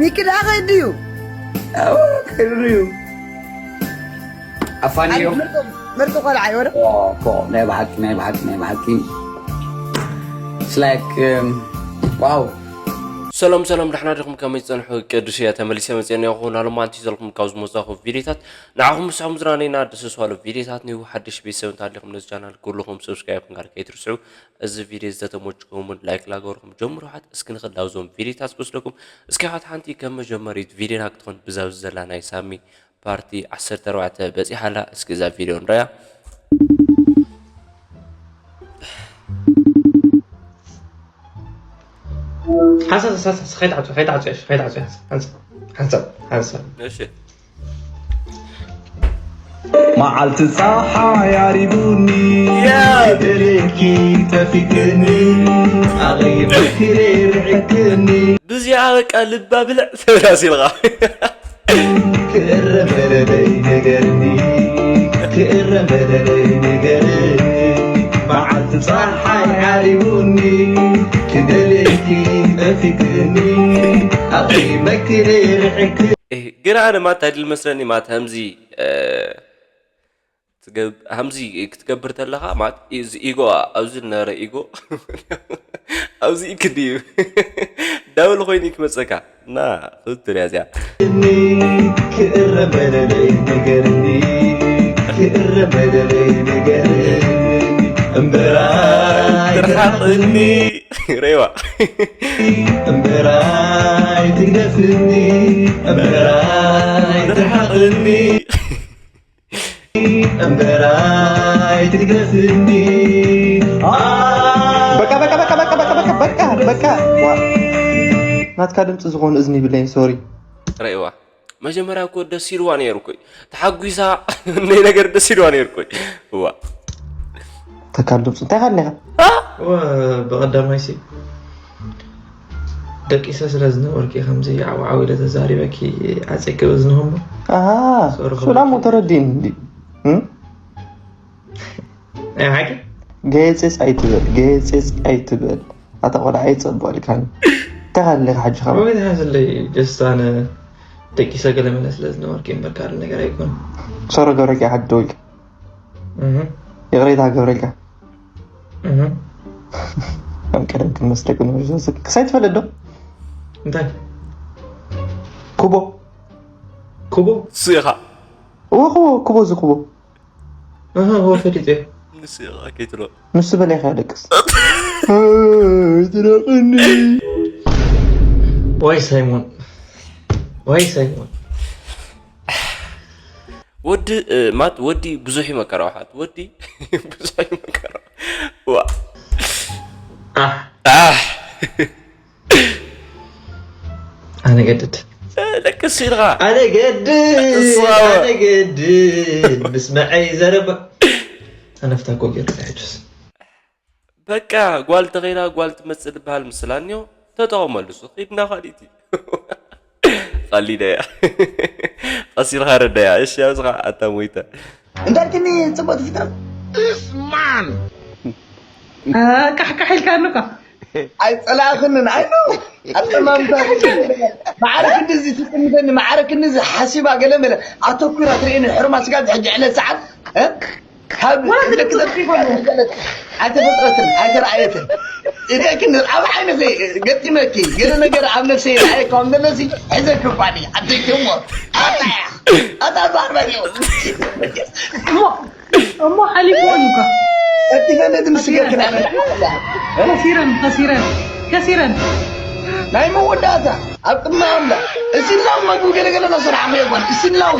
ሚኪ ደኣ ከይዱ እዩ። ኣዎ፣ ከይዱ እዩ። ኣፋንዮ። ምርጡ ቆልዓ ይወደ ኦ፣ ፎ፣ ናይ ብሓቂ፣ ናይ ብሓቂ፣ ናይ ብሓቂ። It's like, um, wow. ሰላም ሰላም፣ ደሕና ዲኹም? ከመይ ጸንሑ? ቅዱስ እያ ተመሊሰ መጽኤ ነኹ። ናሎማንቲ ዘልኩም ካብ ዝመጻኹ ቪዲዮታት ንዓኹም ምስዖም ዝራነይና ደስ ዝባሉ ቪዲዮታት ንዩ ሓድሽ ቤተሰብ እንተሃሊኹም ነዚ ቻናል ኩልኹም ሰብስክራይብ ክንጋር ከይትርስዑ። እዚ ቪዲዮ ዝተተመችኩም ላይክ ላገርኩም ጀምሩ። ሓት እስኪ ንኽዳውዞም ቪዲዮታት ክወስደኩም እስኪ ሓት ሓንቲ ከም መጀመሪት ቪዲዮና ክትኾን ብዛብዚ ዘላ ናይ ሳሚ ፓርቲ ዓሰርተ ኣርባዕተ በጺሓ ኣላ። እስኪ እዛ ቪድዮ ንረያ። ሓንሳብ ሓንሳብ ከይትዓጽዮ ከይትዓጽዮ ከይትዓጽዮ ሓንሳብ ሓንሳብ ሓንሳብ ሓንሳብ እሺ መዓልቲ ፀሓይ ዓሪቡኒ ደሌኪ ጠፊቅኒ ኣቕይመክሬ ርዕክኒ ብዚኣ በቃ ልባ ብልዕ ተብላስ ኢልኻ ክእረም በለለይ ነገርኒ ክእረም በለለይ ነገርኒ መዓልቲ ፀሓይ ዓሪቡኒ ክደሌኪ ጠፊቅኒ ኣቕይመክሬ ርዕክኒ ግን ኣነ ማት ኣይድል መስለኒ ማት ከምዚ ሃምዚ ክትገብር ተለኻ ማለት እዚ ኢጎ ኣብዚ ዝነበረ ኢጎ ኣብዚ ክድዩ ዳብል ኮይኑ ክመፀካ እና ክትር እያ እዚኣ ክእረም በለለይ ነገርኒ ክእረም በለለይ ነገርኒ እምበራይ ትርሓቕኒ ረይዋ እምበራይ ትግደፍኒ እምበራይ ትርሓቕኒ እምበራይ ትግደፍኒ በቃ በቃ በቃ በቃ በቃ በቃ በቃ በቃ ዋ ናትካ ድምፂ ዝኾኑ እዝኒ ይብለኝ ሶሪ ረይዋ መጀመርያ እኮ ደስ ኢልዋ ነይሩ እኮ ተሓጒሳ ነይ ነገር ደስ ኢልዋ ነይሩ እኮ እዋ ተካል ድምፂ እንታይ ካልኒኻ ብቐዳማይ ሲ ደቂሰ ስለ ዝነበርኪ ከምዚ ዓውዓው ኢለ ተዛሪበኪ ኣፀግብ ዝንህሞ ኣሃ ሱላሞ ተረዲን እንዲ ናይ ሓቂ ገየፅፅ ኣይትበል ገየፅፅ ኣይትበል ኣታ ቆልዓ ይፀብቕ ኢልካኒ እንታይ ካለካ ሓጂ ካብ ወይ ዝሓዝለይ ጀስት ኣነ ደቂሰ ገለ መለ ስለ ዝነበርኪ እምበር ካልእ ነገር ኣይኮነ ሶሮ ገብረልካ ሓዲ ደውልካ ይቕሬታ ገብረልካ ከም ቀደም ክንመስለክ ንመርዞ ክሳይ ትፈልጥ ዶ እንታይ ኩቦ ኩቦ ስኻ እወ ኩቦ ኩቦ እዚ ኩቦ እህ እወ ፈሊጥ እየ ንስኻ ከይትሎ ንሱ በላይ ከደቅስ ወይ ሳይሞን ወይ ሳይሞን ወዲ ማት ወዲ ብዙሕ ይመከራ ውሓት ወዲ ብዙሕ ይመከራ ዋ ኣነ ገድድ ደቅስ ኢልኻ ኣነ ገድድ ኣነ ገድድ ምስ መዐይ ዘረባ ኣነፍታ ኮ ገይሩ ሕጅስ በቃ ጓል ተኸይዳ ጓል ትመፅእ ዝበሃል ምስላ እኒኦ ተጠቐመሉ ሱ ኺድና ኻሊቲ ቐሊደያ ቀሲልካ ረዳያ እሺ ኣብዝኻ ኣታ ሞይተ እንዳልክኒ ፅቡቅ ፍጥረት ቃሕቃሕ ኢልካ ኣሉካ ኣይፀላእክንን ኣይ ኣጠማምታ ማዕረ ክንድዚ ትጥምተኒ ማዕረ ክንድዚ ሓሲባ ገለ መለ ኣተኩራ ትርእኒ ሕርማ ስጋ ሕጂ ዕለት ሰዓት ካብ ኣይተፈጥረትን ኣይተረኣየትን እደክን ኣብ ዓይነሰይ ገጢመኪ ገለ ነገር ኣብ ነፍሰይ ረኣየ ከም ዘለሲ ሕዘ ክባኒ ኣደይክሞ ኣጣያ ኣጣ ባርበሪዮ እሞ ሓሊፍዎ እዩ እኮ እቲ ፈለጥ ምስገክን ከሲረን ከሲረን ከሲረን ናይ መወዳእታ ኣብ ቅድሚ ኣምላኽ እስላም መግቢ ገለገለ ነስራሕ ከይኮን እስላም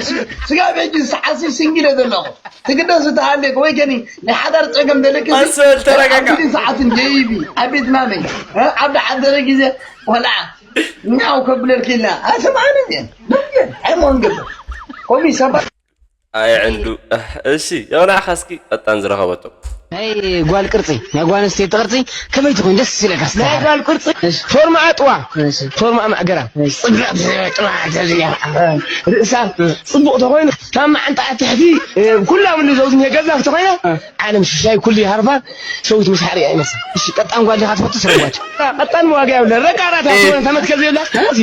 ስጋ ቤጅ ሰዓሲ ስንጊለ ዘለኹ ትግደስ ተሃልክ ወይ ከኒ ናይ ሓዳር ጸገም ዘለክ ኣሰል ተረጋጋ ሰዓትን ጀይቢ ኣብ ቤት ማመይ ኣብ ደሓደረ ግዜ ቆልዓ ኛው ከብለልክ ኢላ ኣሰማዕን እየ ኣይሞን ገለ ኮሚ ሰባ ኣይ ዕንዱ እሺ የቕናዕኻ እስኪ ቀጣን ዝረኸበቶ ናይ ጓል ቅርጺ፣ ናይ ጓል ኣንስተይቲ ቅርጺ ከመይ ትኾን ደስ ይለካ? እስቲ ናይ ጓል ቅርጺ እሺ። ፎርማ ኣጥዋ፣ እሺ። ፎርማ ማእገራ። እሺ። ጽብቕቲ ጥዋ ተዝያ። ርእሳ ጽቡቕ ተኾይኑ፣ ካብ መዓንጣኣ ትሕቲ፣ እ፣ ኩላ ምሉ ዘውዝም የገዛፍ ተኾይና፣ እ። ዓለም ሽሻይ ኩሉ ይሃርፋ፣ ሰዊት ምስ ሓሪያ ይመስል። እሺ፣ ቀጣን ጓል ዲኻ ትፈቱ? ስረ ጓል። ቀጣን ዋጋ የብላ። ረቃ ራታ ትኾን ተመትከል ዘይብላ። እሺ፣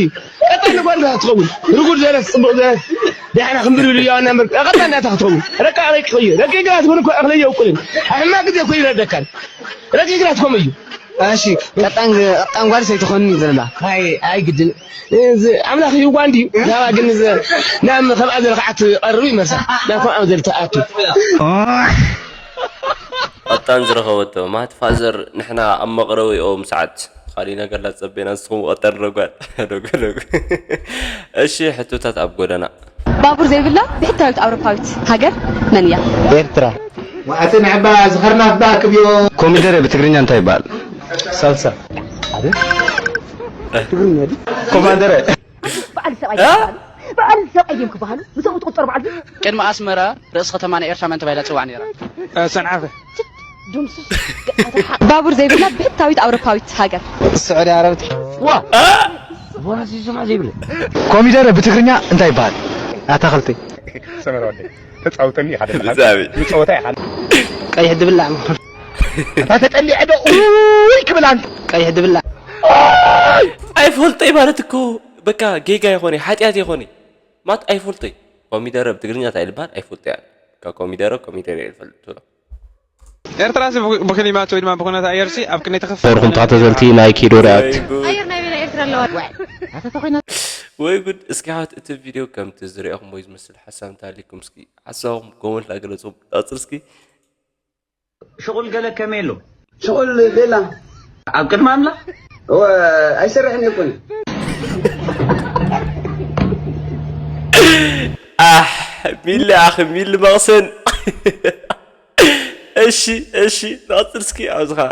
ቀጣን ጓል ዲኻ ትኸውን? ርጉድ ዘረስ፣ ጽቡቕ ዘረስ። ደሕና ክንብል ኢሉ ያው ነበር። ቀጣን ናታ ክትኸውን። ረቃ ረቂ እዩ። ረቂ ግራት ምን እኮ እኽለ የውቁልን። ኣሕማ ግዜ እኮ ይረደካል። ረቂ ግራት ኮም እዩ። እሺ፣ ቀጣን፣ ቀጣን ጓል ሰይትኾንኒ ዝብላ። ኣይ፣ ኣይ ግድን። እዚ ኣምላኽ ይዋን ድዩ? ናባ ግን እዚ ናብ ከምኣ ዘለ ከዓ ትቐርብ ይመርሳ። ናብ ከምኣ ዘለ ትኣቱ። ቀጣን ዝረኸበቶ ማት ፋዘር ንሕና ኣብ መቕረቢኦም ሰዓት ካሊእ ነገር ላጸበና ንስኹም ቀጠር ረጓድ። ረጉ፣ ረጉ። እሺ፣ ሕቶታት ኣብ ጎደና። ባቡር ዘይብላ ብሕታዊት ኣውሮፓዊት ሃገር መን እያ? ኤርትራ። ወኣቲ ንዕባ ዝኸርናፍ ባክብዮ። ኮሚደረ ብትግርኛ እንታይ ይበሃል? ሳልሳ። ትግርኛ ድዩ? ኮማንደረ። በዓል ሰብኣይ እ? ድዮም ክበሃሉ? በዓል ሰብኣይ ድዮም ክበሃሉ? ምስኦም ትቁጠሩ በዓል ድዩ? ቅድሚ ኣስመራ ርእሲ ከተማ ናይ ኤርትራ መን ተባሂላ ትጽዋዕ ነይራ? እ፣ ሰንዓፈ። ድምስስ። ባቡር ዘይብላ ብሕታዊት ኣውሮፓዊት ሃገር። ስዑዲ ዓረብቲ። ዋ! ዋ፣ እዚ ስማ ዘይብለ። ኮሚደረ ብትግርኛ እንታይ ይበሃል? ኣታኽልቲ። ሰመረ ወደይ፣ ተጻውተኒ ሓደ ብዛዕባ ምጸወታ ኢኻ። ቀይሕ ድብላዕ። ኣታ ተጠሊዐ ዶ? ኡይ ክብል ኣንተ። ቀይሕ ድብላዕ። ኣይፈልጦይ ማለት እኮ በቃ ጌጋ ይኾነ፣ ሓጢኣት ይኾነ። ማት ኣይፈልጦይ። ኮሚደረ ብትግርኛ እንታይ ይበሃል? ኣይፈልጦ እያ። ካብ ኮሚደረ፣ ኮሚደረ ይፈልጥ ትብሎ። ኤርትራሲ ብ-፣ ብክሊማት ወይ ድማ ብኩነታት ኣየርሲ ኣብ ክንደይ ትኸፍእ? ሰርኩም ተኸታተልቲ ናይ ኪዶ ሪኣክት። ኣየር ናይ ቤላ ኤርትራ ኣለዋ። ወይ ጉድ። እስኪ ኣሕዋት እቲ ቪድዮ ከምቲ ዝሪእኹም ወይ ዝመስል ሓሳብ እንተሃልይኩም እስኪ ሓሳብኩም ኮመንት ላገለጹ። ቀጽል እስኪ። ሽቑል ገለ ከመይ ኣሎ? ሽቑል ቤላ። ኣብ ቅድሚ ኣምላኽ? እወ፣ ኣይሰርሕን እኮ። ኣሕ፣ ሚሊ ኣኺ፣ ሚሊ መቕሰን። እሺ፣ እሺ፣ ንቐጽል እስኪ ኣብዚ ኸኣ።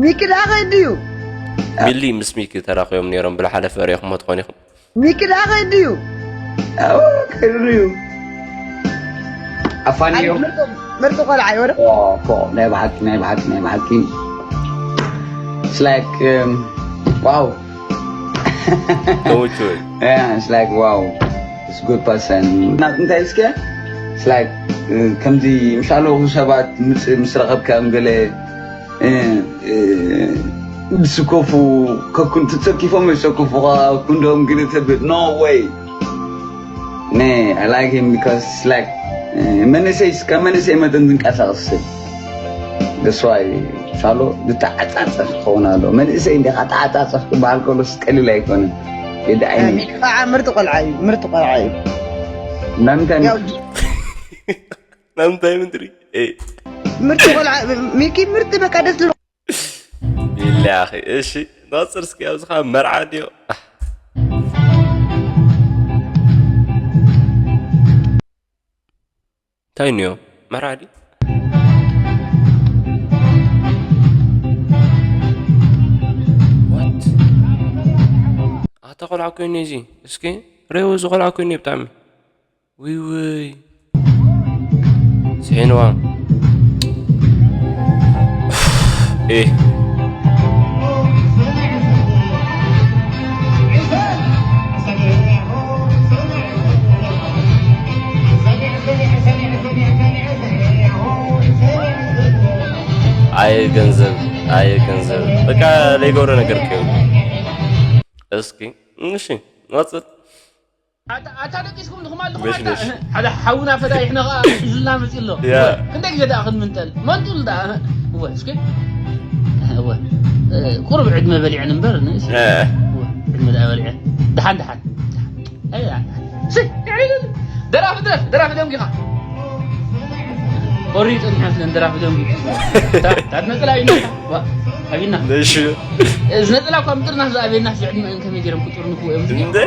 ሚኪ ደኣ ከይዱ እዩ። ሚሊ ምስ ሚኪ ተራኺቦም ነይሮም፣ ብዝሓለፈ ርኢኹሞ ትኾኑ ኢኹም። ሚኪ ደኣ ከይዱ እዩ። ኣዎ፣ ከይዱ እዩ። ኣፋንዮ። ኣይ፣ ምርጡ፣ ምርጡ ቆልዓ እዩ፣ ወረ? ኦ፣ ፎ፣ ናይ ብሓቂ፣ ናይ ብሓቂ፣ ናይ ብሓቂ። It's like, um, wow. ተመችወኒ። Yeah, it's like, wow. It's good person. እና እንታይ እስከ? It's like, uh, ከምዚ ምስ ኣለኹ ሰባት ምስ፣ ምስ ረኸብካዮም ገለ እ፣ እ፣ ዝስከፉ ከኩን-፣ ተጸኪፎም ይሰክፉኻ፣ ክንዶም ግዲ ተብል። No way። ነ፣ I like him because it's like፣ እ፣ መንእሰይ፣ እስከ መንእሰይ መጠን ዝንቀሳቐስ ሰብ። That's why ሻሎ ዝተዓጻጸፍ ክኸውን ኣሎ። መንእሰይ እንዲኻ ተዓጻጸፍ ክበሃል ከሎስ ቀሊል ኣይኮነን። የድዓይኒ። ሚኪ ከዓ ምርጥ ቆልዓ እዩ፣ ምርጥ ቆልዓ እዩ። ናምንታይ ያው፣ ናምንታይ ምንድሪ? ኤ። ምርጥ ቆልዓ፣ ሚኪ ምርጥ በቃ ደስ ዝብሎ። ኢለ ኣኺ። እሺ፣ ንቐጽል እስኪ ኣብዚ ኸኣ መርዓ ድዮ? እንታይ እንዮ? መርዓ ድዩ? What? ኣታ ቆልዓ ኮይኑ እዚ። እስኪ ሬው እዚ ቆልዓ ኮይኑ ብጣዕሚ። ውይ ውይ። ስሒንዋ። ኤ። ኣየ ገንዘብ፣ ኣየ ገንዘብ። በቃ ለይገብሮ ነገር ከዩ። እስኪ፣ እሺ፣ ንቐጽል። ኣታ፣ ኣታ ደቂስኩም ድኹም ኣለኹም ኣታ። መሽመሽ። ሓደ ሓውና ፈዳይሕና ኸኣ ሒዙልና መጺኡ ኣሎ። ያ። ክንደይ ግዜ ደኣ ክንምንጠል? መንጥሉ ደኣ። እወ፣ እስኪ። እወ። እ፣ ቁሩብ ዕድመ በሊዐን እምበር፣ ንእስ-፣ እ። እወ፣ ዕድመ ደኣ በሊዐን። ደሓን፣ ደሓን። ኣይ፣ ደሓን፣ ደሓን። ሲ፣ ደራፊ ድረፍ፣ ደራፊ ደንጊኻ። ቆሪጸን ሓፍለን ደራፊ ደንጊ። ታ-፣ ታት ነጽላ እዩ። ዋ፣ ኣቢና። ነሹ። እዚ ነጽላ እኳ ምጥርናፍ ዝኣበየና፣ እዚ ዕድመ ከመይ ገይሮም ክጥርንፍዎ እዮም? እንደ?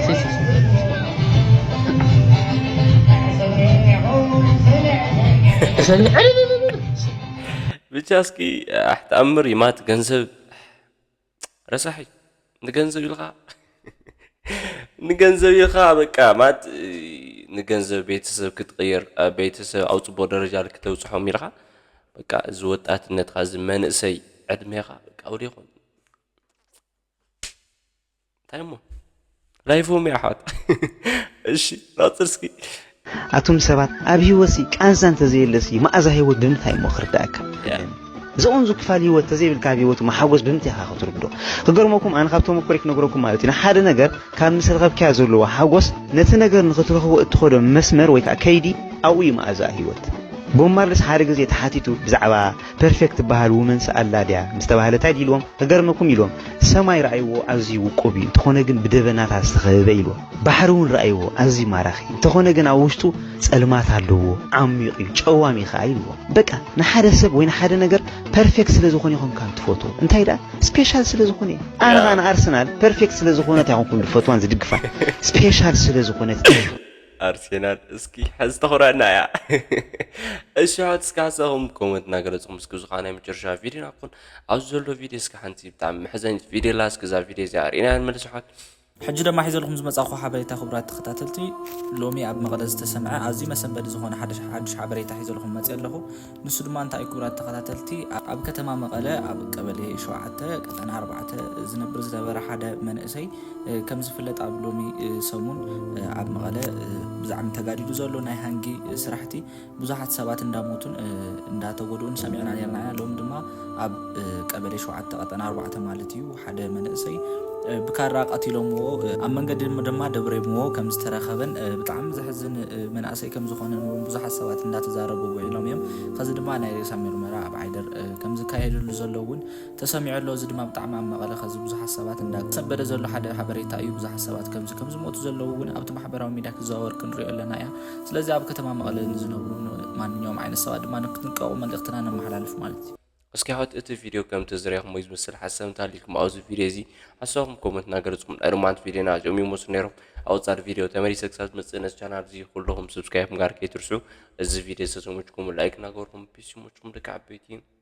ሲ፣ ሲ፣ ሲ። ሰኒ-፣ ብቻ እስኪ ኣሕ ተኣምር ይማት ገንዘብ ረሳሒ ንገንዘብ ኢልካ ንገንዘብ ኢልካ በቃ ማት ንገንዘብ ቤተሰብ ክትቕይር ቤተሰብ ኣብ ፅቡቅ ደረጃ ክተብፅሖም ኢልካ በቃ እዚ ወጣትነትካ፣ እዚ መንእሰይ ዕድሜኻ በቃ ወዲኹ። እንታይ እሞ ላይፎም እያ ኣሕዋት። እሺ፣ ናጽር እስኪ። ኣቱም ሰባት፣ ኣብ ህይወትሲ ቃንዛ እንተዘየለሲ መኣዛ ህይወት ብምንታይ እሞ ክርዳእካ? ያ። ዝቕንዙ ክፋል ህይወት ተዘይብልካ ኣብ ህይወት መሓጎስ ብምንታይ ኢኻ ክትርዶ? ክገርመኩም፣ ኣነ ካብ ተመኩሮይ ክነግረኩም ማለት እዩ፣ ንሓደ ነገር ካብ ምስ ረኸብካዮ ዘለዎ ሓጎስ ነቲ ነገር ንኽትረኽቦ እትኸዶ መስመር ወይ ከዓ ከይዲ ኣብኡ እዩ መኣዛ ህይወት። ቦብ ማርሊስ ሓደ ግዜ ተሓቲቱ ብዛዕባ ፐርፌክት ትበሃል ውመንስ ኣላ ድያ ምስ ተባህለ እንታይ ድዩ ኢልዎም? ክገርመኩም ኢልዎም፣ ሰማይ ረኣይዎ ኣዝዩ ውቁብ እዩ፣ እንተኾነ ግን ብደበናታት ዝተኸበበ ኢልዎም። ባሕሪ እውን ረኣይዎ ኣዝዩ ማራኺ፣ እንተኾነ ግን ኣብ ውሽጡ ጸልማት ኣለዎ፣ ዓሚቕ እዩ፣ ጨዋሚ ኸኣ ኢልዎም። በቃ ንሓደ ሰብ ወይ ንሓደ ነገር ፐርፌክት ስለ ዝኾነ ኢኹም ካብ ትፈትዎ፣ እንታይ ደኣ ስፔሻል ስለ ዝኾነ። ኣነ ኸኣ ንኣርሰናል ፐርፌክት ስለ ዝኾነት ኣይኮንኩን ዝፈትዋን ዝድግፋን፣ ስፔሻል ስለ ዝኾነት። ኣርሴናል እስኪ ሕዚ ተኹረና እያ። እሺ፣ ሕት እስኪ ሓሳኹም ኮመንት እናገለጽኩም እስኪ፣ እዚ ኸዓ ናይ መጨረሻ ቪድዮ ናኩን ኣብዚ ዘሎ ቪድዮ እስኪ ሓንቲ ብጣዕሚ መሕዘኒት ቪድዮ ኣላ። እስኪ እዛ ቪድዮ እዚኣ ርኢና ንመለስ ኣሕዋት። ሕጂ ድማ ሒዘልኩም ዝመጻኹ ሓበሬታ ክቡራት ተኸታተልቲ፣ ሎሚ ኣብ መቐለ ዝተሰምዐ ኣዝዩ መሰንበዲ ዝኾነ ሓድሽ ሓድሽ ሓበሬታ ሒዘልኩም መጽእ ኣለኹ። ንሱ ድማ እንታይ እዩ ክቡራት ተኸታተልቲ፣ ኣብ ከተማ መቐለ ኣብ ቀበሌ ሸውዓተ ቀጠና ኣርባዕተ ዝነብር ዝነበረ ሓደ መንእሰይ እ፣ ከም ዝፍለጥ ኣብ ሎሚ እ፣ ሰሙን እ፣ ኣብ መቐለ እ፣ ብዛዕሚ ተጋዲዱ ዘሎ ናይ ሃንጊ እ፣ ስራሕቲ ብዙሓት ሰባት እንዳሞቱን እ፣ እንዳተጎድኡን ሰሚዕና ነርና ኢና። ሎሚ ድማ ኣብ እ፣ ቀበሌ ሸውዓተ ቀጠና ኣርባዕተ ማለት እዩ ሓደ መንእሰይ እ፣ ብካራ ቀቲሎምዎ እ፣ ኣብ መንገዲ ድማ ደብሬምዎ ከም ዝተረኸበን እ፣ ብጣዕሚ ዘሕዝን እ፣ መንእሰይ ከም ዝኾነን እውን ብዙሓት ሰባት እንዳተዛረቡ ውዒሎም እዮም። ከዚ ድማ ናይ ሬሳ ምርመራ ኣብ ዓይደር እ፣ ከም ዝካየደሉ ዘሎ እውን ተሰሚዑ ኣሎ። እዚ ድማ ብጣዕሚ ኣብ መቐለ ከዚ ብዙሓት ሰባት እንዳሰበደ ዘሎ ሓደ ሓበሬታ እዩ። ብዙሓት ሰባት ከምዚ ከም ዝሞቱ ዘለዉ እውን ኣብቲ ማሕበራዊ ሚድያ ክዘዋወር ክንሪኦ ኣለና እያ። ስለዚ ኣብ ከተማ መቐለ ንዝነብሩ ማንኛውም ዓይነት ሰባት ድማ ንክትንቀቑ መልእኽትና ነመሓላልፍ ማለት እዩ። እስኪ ኣሕዋት እቲ ቪድዮ ከምቲ ዝረኣኹሞ እዩ ዝመስል። ሓሳብ እንተሃልዩኩም ኣብዚ ቪድዮ እዚ ሓሳብኩም ኮመንት እናገለጽኩም ናይ ሎማዓንቲ ቪድዮና እዚኦም ይመስሉ ነይሮም። ኣብ ወጻኢ ቪድዮ ተመሊሰ ክሳብ ዝመጽእ ነዚ ቻናል እዚ ኩልኹም ሰብስክራይብ ምግባር ከይትርስዑ። እዚ ቪድዮ ዝተሰሙችኩም ላይክ እናገበርኩም ፒስ ይመችኩም ደቂ ዓበይቲ።